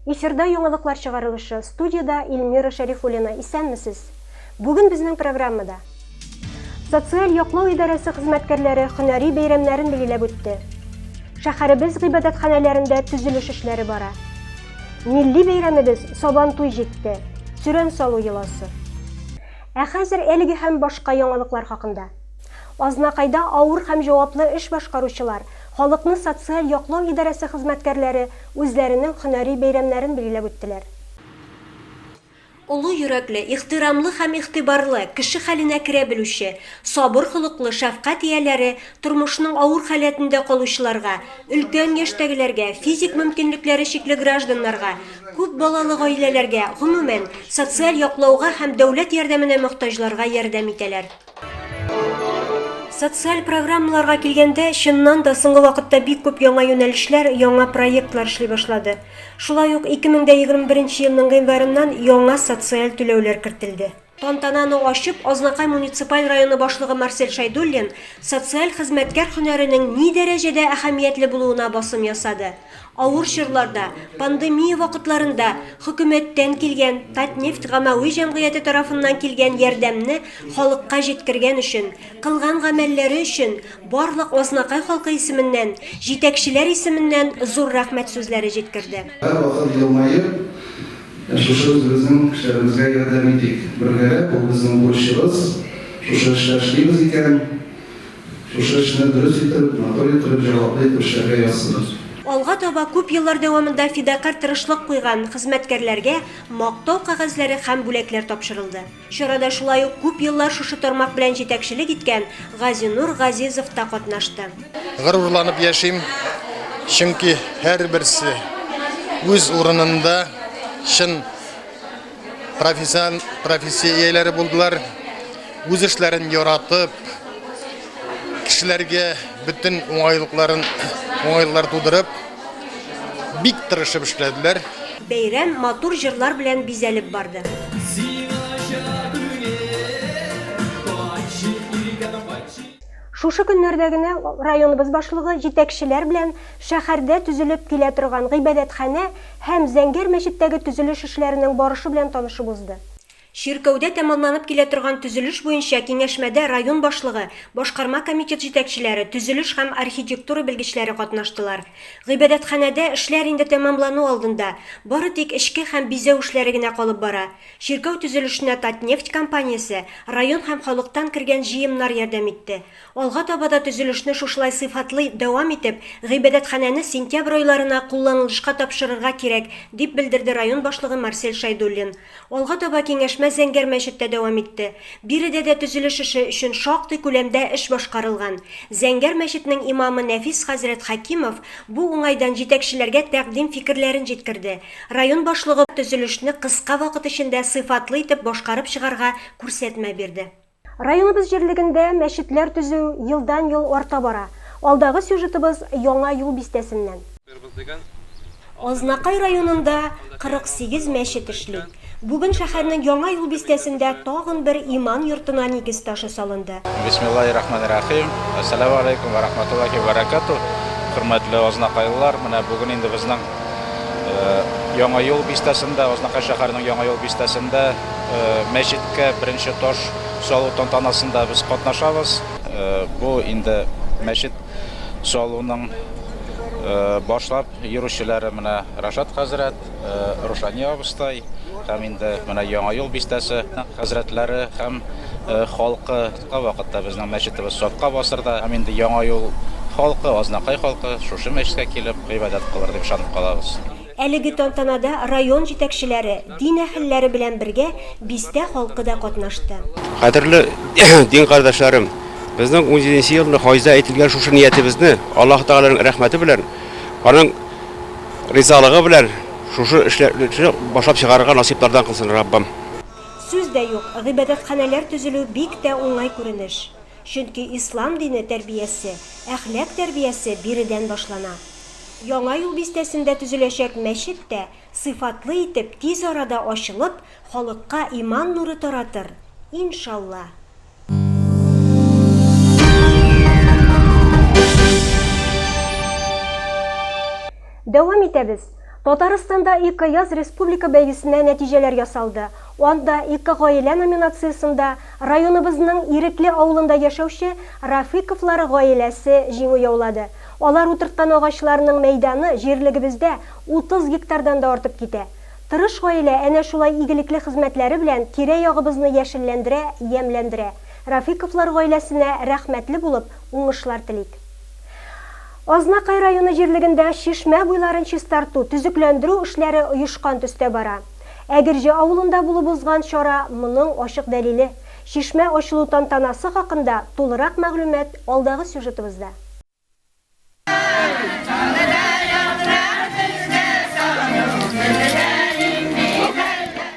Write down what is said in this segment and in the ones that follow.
Эфирда яңалыклар чыгарылышы, студиядә Эльмира Шәрифуллина. Исәнмесез! Бүген безнең программада Социаль яклау идарәсе хезмәткәрләре һөнәри бәйрәмнәрен билгеләп үтте. Шәһәребез гыйбадәтханәләрендә төзелеш эшләре бара. Милли бәйрәмебез Сабантуй җитте. Сөрән салу йоласы. Ә хәзер әлеге һәм башка яңалыклар хакында. Азнакайда авыр һәм җаваплы эш башкаручылар, халыкны социаль яклау идарәсе хезмәткәрләре үзләренең һөнәри бәйрәмнәрен билгеләп үттеләр. Олы йөрәкле, ихтирамлы һәм игътибарлы, кеше хәленә керә белүче, сабыр холыклы шәфкать ияләре тормышның авыр халәтендә калучыларга, өлкән яшьтәгеләргә, физик мөмкинлекләре чикле гражданнарга, күп балалы гаиләләргә, гомумән, социаль яклауга һәм дәүләт ярдәменә мохтаҗларга ярдәм итәләр. Социаль программаларга килгәндә, чыннан да соңгы вакытта бик күп яңа юнәлешләр, яңа проектлар эшли башлады. Шулай ук 2021 елның гыйнварыннан яңа социаль түләүләр кертелде. Тантананы ачып, Азнакай муниципаль районы башлыгы Марсель Шәйдуллин социаль хезмәткәр һөнәренең ни дәрәҗәдә әһәмиятле булуына басым ясады. Авыр чорларда, пандемия вакытларында хөкүмәттән килгән, Татнефть гамәви җәмгыяте тарафыннан килгән ярдәмне халыкка җиткергән өчен, кылган гамәлләре өчен барлык Азнакай халкы исеменнән, җитәкчеләр исеменнән зур рәхмәт сүзләре җиткерде. Һәрвакыт елмаеп, шушы үзебезнең кешеләребезгә ярдәм итик. Бергәләп, ул безнең бурычыбыз. Шушы эштә эшлибез икән, Шушы эшне дөрес итеп, матур итеп, җаваплы итеп эшләргә язсын. Алга таба күп еллар дәвамында фидакарь тырышлык куйган хезмәткәрләргә Мактау кәгазьләре һәм бүләкләр тапшырылды. Чарада шулай ук күп еллар шушы тармак белән җитәкчелек иткән Газинур Газизов та катнашты. Горурланып яшим, чөнки һәрберсе үз урынында чын профессион профессия ияләре булдылар. Үз эшләрен яратып, кешеләргә бөтен уңайлыкларын уңайлыклар тудырып, бик тырышып эшләделәр. Бәйрәм матур җырлар белән бизәлеп барды. Шушы көннәрдә генә районыбыз башлыгы җитәкчеләр белән шәһәрдә төзелеп килә торган гыйбадәтханә һәм Зәңгәр мәчеттәге төзелеш эшләренең барышы белән танышып узды. Чиркәүдә тәмамланып килә торган төзелеш буенча киңәшмәдә район башлыгы, башкарма комитет җитәкчеләре, төзелеш һәм архитектура белгечләре катнаштылар. Гыйбадәтханәдә эшләр инде тәмамлану алдында, бары тик эчке һәм бизәү эшләре генә калып бара. Чиркәү төзелешенә Татнефть компаниясе, район һәм халыктан кергән җыемнар ярдәм итте. Алга таба да төзелешне шушылай сыйфатлы дәвам итеп, гыйбадәтханәне сентябрь айларына кулланылышка тапшырырга кирәк, дип белдерде район башлыгы Марсель Шәйдуллин. Алга таба киңәшмә Зәңгәр мәчеттә дәвам итте. Биредә дә төзелеш эше өчен шактый күләмдә эш башкарылган. Зәңгәр мәчетнең имамы Нәфис хәзрәт Хәкимов бу уңайдан җитәкчеләргә тәкъдим-фикерләрен җиткерде. Район башлыгы төзелешне кыска вакыт эчендә сыйфатлы итеп башкарып чыгарга күрсәтмә бирде. Районыбыз җирлегендә мәчетләр төзү елдан-ел арта бара. Алдагы сюжетыбыз Яңа юл бистәсеннән. Азнакай районында 48 мәчет эшли. Бүген шәһәрнең Яңа юл бистәсендә тагын бер иман йортына нигез ташы салынды. Бисмиллаһи рахмани рахим. Әссәләмү алейкум вә рахматуллаһи вә бәрәкәтүһ. Хөрмәтле азнакайлылар, менә бүген инде безнең Яңа юл бистәсендә, Азнакай шәһәренең Яңа юл бистәсендә мәчеткә беренче таш салу тантанасында без катнашабыз. Бу инде мәчет салуның башлап йөрүчеләре менә Рашат хәзрәт, Рушания абыстай һәм инде менә Яңа юл бистәсе хәзрәтләре һәм халкы. Кыска вакытта безнең мәчетебез сафка басыр да һәм инде Яңа юл халкы, Азнакай халкы шушы мәчеткә килеп гыйбадәт кылыр дип ышанып калабыз. Әлеге тантанада район җитәкчеләре, дин әһелләре белән бергә бистә халкы да катнашты. Кадерле дин кардәшләрем, безнең унҗиденче елны хаҗда әйтелгән шушы ниятебезне Аллаһ Тәгаләнең рәхмәте белән, аның ризалыгы белән шушы эшләрне башлап чыгарырга насыйплардан кылсын, Раббым. Сүз дә юк, гыйбадәтханәләр төзелү бик тә уңай күренеш. Чөнки ислам дине тәрбиясе, әхлак тәрбиясе биредән башлана. Яңа юл бистәсендә төзеләчәк мәчет тә сыйфатлы итеп тиз арада ачылып, халыкка иман нуры таратыр, иншалла. Дәвам итәбез. Татарстанда Экояз республика бәйгесенә нәтиҗәләр ясалды. Анда Экогаилә номинациясендә районыбызның Ирекле авылында яшәүче Рафыйковлар гаиләсе җиңү яулады. Алар утырткан агачларның мәйданы җирлегебездә 30 гектардан да артып китә. Тырыш гаилә әнә шулай игелекле хезмәтләре белән тирә-ягыбызны яшелләндерә, ямьләндерә. Рафыйковлар гаиләсенә рәхмәтле булып, уңышлар телик. Азнакай районы җирлегендә чишмә буйларын чистарту, төзекләндерү эшләре оешкан төстә бара. Әгерҗе авылында булып узган чара моның ачык дәлиле. Чишмә ачылу тантанасы хакында тулырак мәгълүмат алдагы сюжетыбызда.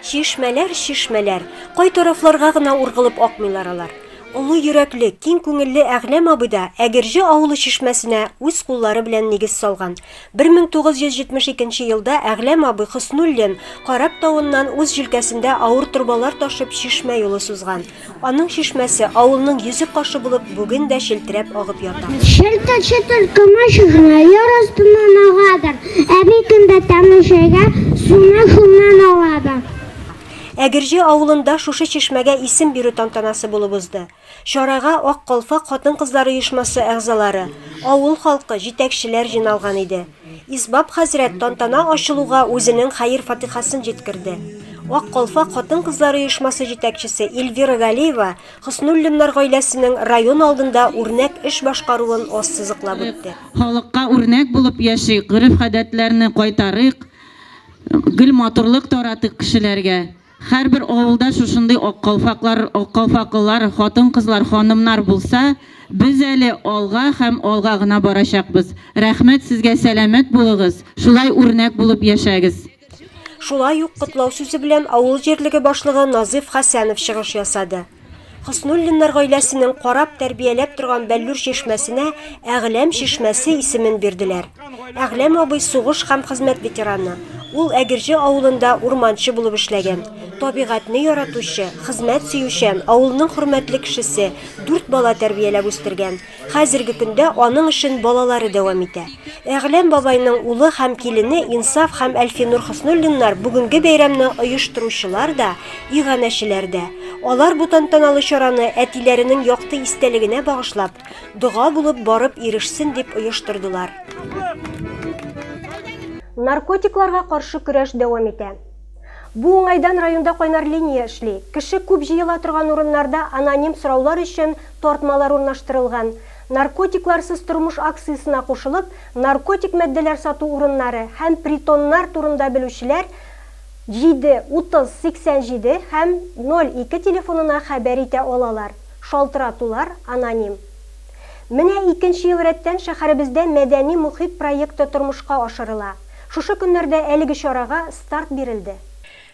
Чишмәләр, чишмәләр, кай тарафларга гына ургылып акмыйлар алар. Олы йөрәкле, киң күңелле Әгъләм абый да Әгерҗе авылы чишмәсенә үз куллары белән нигез салган. 1972 елда Әгъләм абый Хөснуллин Карап тавыннан үз җилкәсендә авыр торбалар ташып чишмә юлы сузган. Аның чишмәсе авылның йөзек кашы булып бүген дә челтерәп агып ята. Челтер-челтер көмеш чишмә яр астыннан агадыр, Әби көн дә тәмле чәйгә суны шуннан аладыр. Әгерҗе авылында шушы чишмәгә исем бирү тантанасы булып узды. Чарага Ак калфак хатын-кызлар оешмасы әгъзалары, авыл халкы, җитәкчеләр җыйналган иде. Исбап хәзрәт тантана ачылуга үзенең хәер-фатихасын җиткерде. Ак калфак хатын-кызлар оешмасы җитәкчесе Эльвира Галиева Хөснуллиннар гаиләсенең район алдында үрнәк эш башкаруын ассызыклап үтте. Халыкка үрнәк булып яшик, гореф-гадәтләрне кайтарыйк. Гел матурлык таратыйк кешеләргә. Һәрбер авылда шушындый ак калфаклар, ак калфаклылар, хатын-кызлар, ханымнар булса, без әле алга һәм алга гына барачакбыз. Рәхмәт сезгә, сәламәт булыгыз, шулай үрнәк булып яшәгез. Шулай ук котлау сүзе белән авыл җирлеге башлыгы Назыйф Хәсәнов чыгыш ясады. Хөснуллиннар гаиләсенең карап-тәрбияләп торган Бәллүр чишмәсенә Әгъләм чишмәсе исемен бирделәр. Әгъләм абый сугыш һәм хезмәт ветераны. Ул Әгерҗе авылында урманчы булып эшләгән. Табигатьне яратучы, хезмәт сөючән, авылның хөрмәтле кешесе, дүрт бала тәрбияләп үстергән. Хәзерге көндә аның эшен балалары дәвам итә. Әгъләм бабайның улы һәм килене Инсаф һәм Әлфинур Хөснуллиннар бүгенге бәйрәмне оештыручылар да, иганәчеләр дә. Алар бу тантаналы чараны әтиләренең якты истәлегенә багышлап, дога булып барып ирешсен дип оештырдылар. Наркотикларга каршы көрәш дәвам итә. Бу уңайдан районда кайнар линия эшли. Кеше күп җыела торган урыннарда аноним сораулар өчен тартмалар урнаштырылган. Наркотикларсыз тормыш акциясенә кушылып, наркотик матдәләр сату урыннары һәм притоннар турында белүчеләр 7 30 87 һәм 02 телефонына хәбәр итә алалар. Шалтыратулар аноним. Менә икенче ел рәттән шәһәребездә Мәдәни мохит проекты тормышка ашырыла. Шушы көннәрдә әлеге чарага старт бирелде.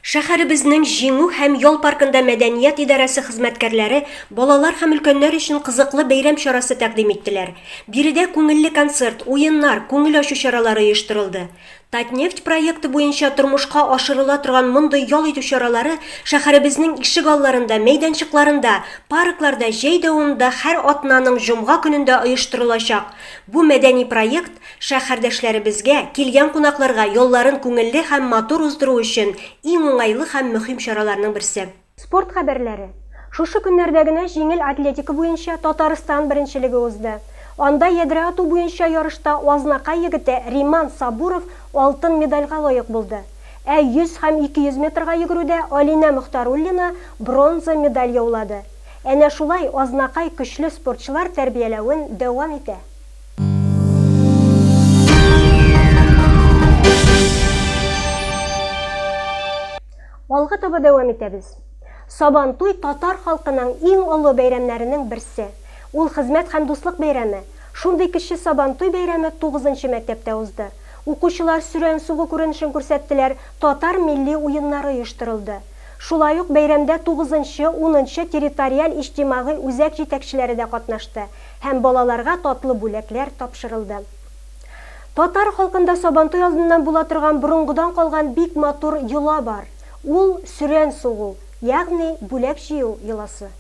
Шәһәребезнең Җиңү һәм ял паркында мәдәният идарәсе хезмәткәрләре балалар һәм өлкәннәр өчен кызыклы бәйрәм чарасы тәкъдим иттеләр. Биредә күңелле концерт, уеннар, күңел ачу чаралары оештырылды. Татнефть проекты буенча тормышка ашырыла торган мондый ял итү чаралары шәһәребезнең ишегалларында, мәйданчыкларында, паркларда җәй дәвамында һәр атнаның җомга көнендә оештырылачак. Бу мәдәни проект шәһәрдәшләребезгә, килгән кунакларга ялларын күңелле һәм матур уздыру өчен иң уңайлы һәм мөһим чараларның берсе. Спорт хәбәрләре. Шушы көннәрдә генә җиңел атлетика буенча Татарстан беренчелеге узды. Анда ядрә ату буенча ярышта Азнакай егете Риман Сабуров алтын медальгә лаек булды. Ә 100 һәм 200 метрга йөгерүдә Алинә Мохтаруллина бронза медаль яулады. Әнә шулай Азнакай көчле спортчылар тәрбияләвен дәвам итә. Алга таба дәвам итәбез. Сабантуй татар халкының иң олы бәйрәмнәренең берсе. Ул хезмәт һәм дуслык бәйрәме. Шундый кече Сабантуй бәйрәме тугызынчы мәктәптә узды. Укучылар сөрән сугу күренешен күрсәттеләр, татар милли уеннары оештырылды. Шулай ук бәйрәмдә тугызынчы, унынчы территориаль иҗтимагый үзәк җитәкчеләре дә катнашты һәм балаларга татлы бүләкләр тапшырылды. Татар халкында Сабантуй алдыннан була торган борынгыдан калган бик матур йола бар. Ул, сөрән сугу, ягъни бүләк җыю йоласы.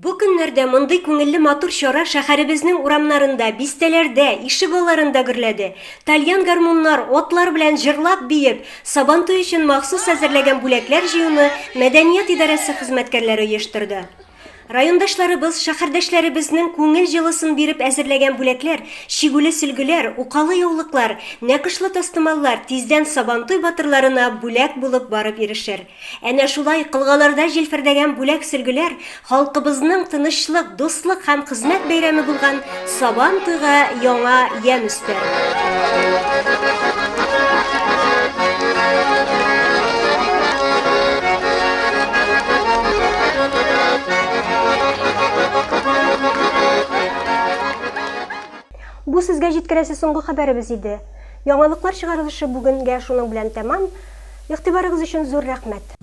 Бу көннәрдә мондый күңелле матур чара шәһәребезнең урамнарында, бистәләрдә, ишегалларында гөрләде. Тальян гармуннар, атлар белән җырлап-биеп, Сабантуй өчен махсус әзерләгән бүләкләр җыюны мәдәният идарәсе хезмәткәрләре оештырды. Райондашларыбыз, шәһәрдәшләребезнең күңел җылысын биреп әзерләгән бүләкләр, чигүле сөлгеләр, укалы яулыклар, нәкышлы тастымаллар тиздән Сабантуй батырларына бүләк булып барып ирешер. Әнә шулай колгаларда җилфердәгән бүләк-сөлгеләр халкыбызның тынычлык, дуслык һәм хезмәт бәйрәме булган Сабан туйга яңа ямь өстәр. Бу сезгә җиткерәсе соңгы хәбәребез иде. Яңалыклар чыгарылышы бүгенгә шуның белән тәмам. Игътибарыгыз өчен зур рәхмәт.